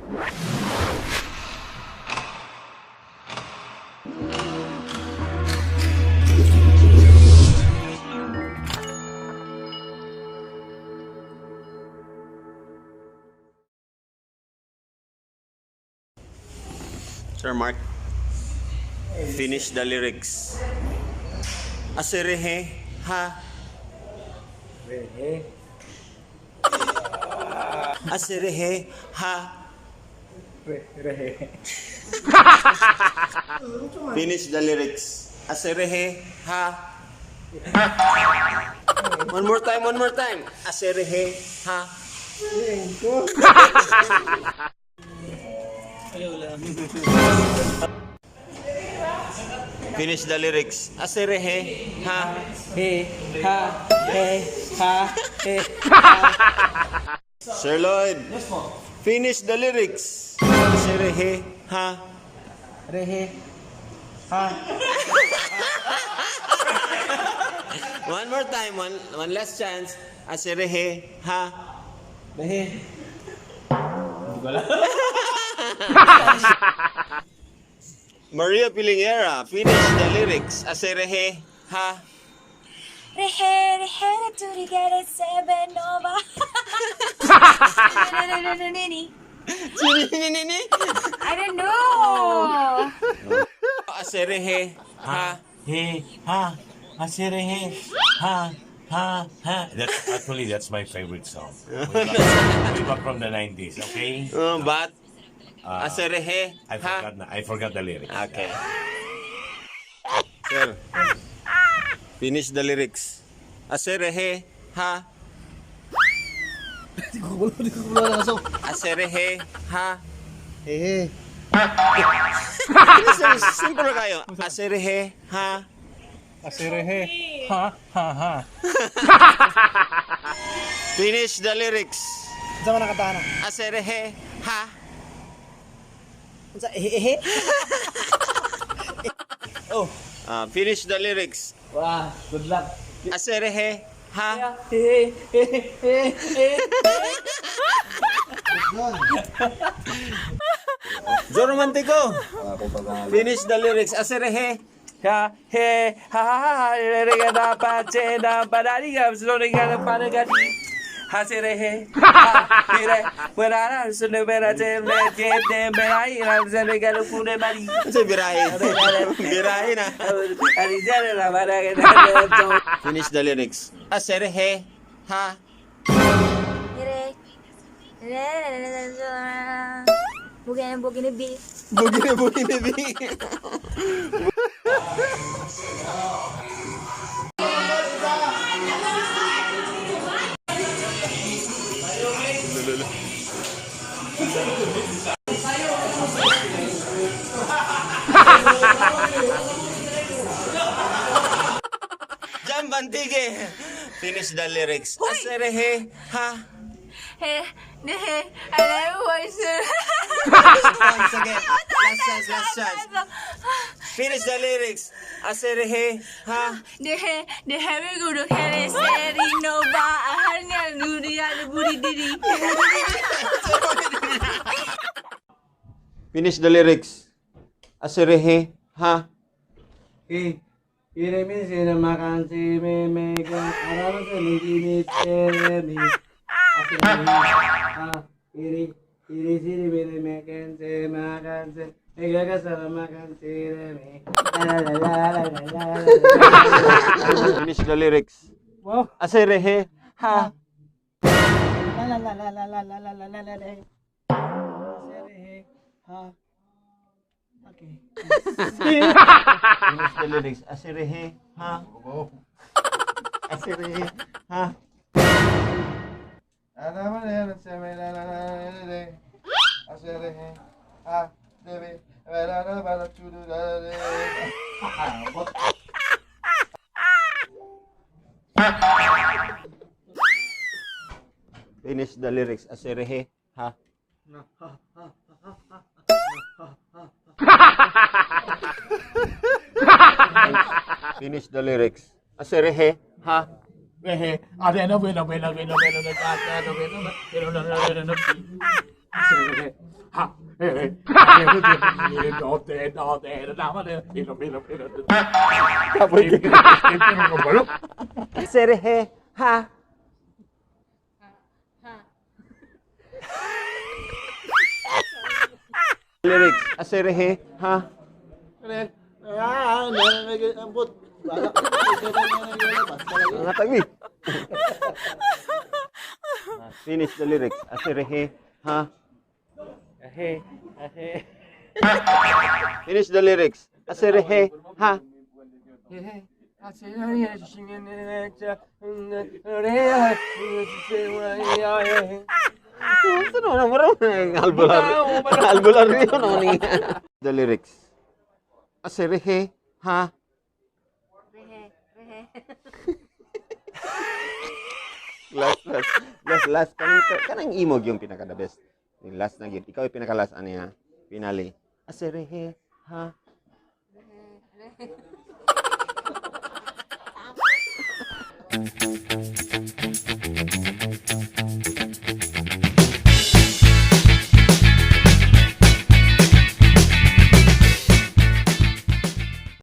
Sir Mark, finish the lyrics. Aserehe, ha. Rehe. Aserehe, ha. Re, rehe. Finish the lyrics. Aserehe, ha. One more time, one more time. Aserehe, ha. Finish the lyrics. Aserehe, ha. He, ha, he, ha, he. Sir Lloyd. Finish the lyrics. Aserehe, ha. Rehe. Ha. One more time, one last chance. Aserehe, ha. Rehe. Maria Pilingera, finish the lyrics. Aserehe, ha. Rehe, rehe, turigere, sebe, nova. I don't know. Aserehe, ha. He, ha, aserehe, ha, ha, ha. That's actually that's my favorite song. Way back from the 90s, okay? But, aserehe, I ha. forgot na, I forgot the lyrics. Okay. Sir, finish the lyrics. Aserehe, ha. Aserehe, ha. Hehe. Finish the lyrics. Simple kayo. Aserehe, ha. Aserehe. Ha, ha, ha. Finish the lyrics. Unsa man ang kantahan na? Aserehe, ha. Unsa ehe ehe? Oh. Ah, finish the lyrics. Wah, good luck. Aserehe, ha. Hehe, hehe, hehe. Joe Romantico. Finish the lyrics. Aserehe. Ha, he, ha, ha, ha, ha, re, re, ga, da, pa, che, da, pa, da, di, ga, so, re, ga, da, pa, da, ga, di. Ha, se, re, he, ha, he, re, we, ra, ra, so, ne, be, ra, te, me, ke, te, be, ra, i, ra, se, re, ga, da, fu, ne, ba, di. Ano birahe? Birahe na. Ari, ja, re, ra, ba, da, ga, da, da, do. Finish the lyrics. Aserehe, ha. Re, re, re, re, re, Bugin, bugin, bi. Bugine, bugine, bi. Jam Bantige. Finish the lyrics. Aserehe, ha. He, ne, he, I Once again. Last chance, last chance. Finish the lyrics. Aserehe, ha. Ne, ne, he, guru, he, seri, nova, ahanya, nuri, buri, diri. Finish the lyrics. Aserehe, ha. He, ire, mi, se, na, ma, kan, se, me, me, ga, ara, se, mi, di, mi, se, re, mi. A, se, re, ha, ire, ire, si, re, mi, re, me, kan, se, ma, kan, se, me, ga, ga, sa, ra, ma, kan, se, re, mi. La, la, la, la, la, la, la, la. Finish the lyrics. Wow. Aserehe, ha. La, la, la, la, la, la, la, la, la, la, la, la. Se, re, he, ha. Okay. Finish the lyrics. Aserehe, ha. Aserehe, ha. Finish the lyrics. Aserehe, ha. Finish the lyrics. Aserehe, ha. Rehe. Arena, buena, buena, buena, buena, buena, buena, buena, buena, buena, buena, buena. Aserehe. Ha, Aserehe, ha. Lyrics. Aserehe, ha. Ah, ambot. Mga tagbi. Finish the lyrics. Aserehe, ha. Ahe, ahe. Finish the lyrics. Aserehe, ha. Ano naman ang marang albularyo. Albularyo naman niya. The lyrics. Aserehe, ha. Rehe, rehe. Last, last. Last, last. Kanang, kanang imog yung pinaka the best. Yung last na yun. Ikaw yung pinaka last ano ya? Finale. Aserehe, ha. Rehe, rehe.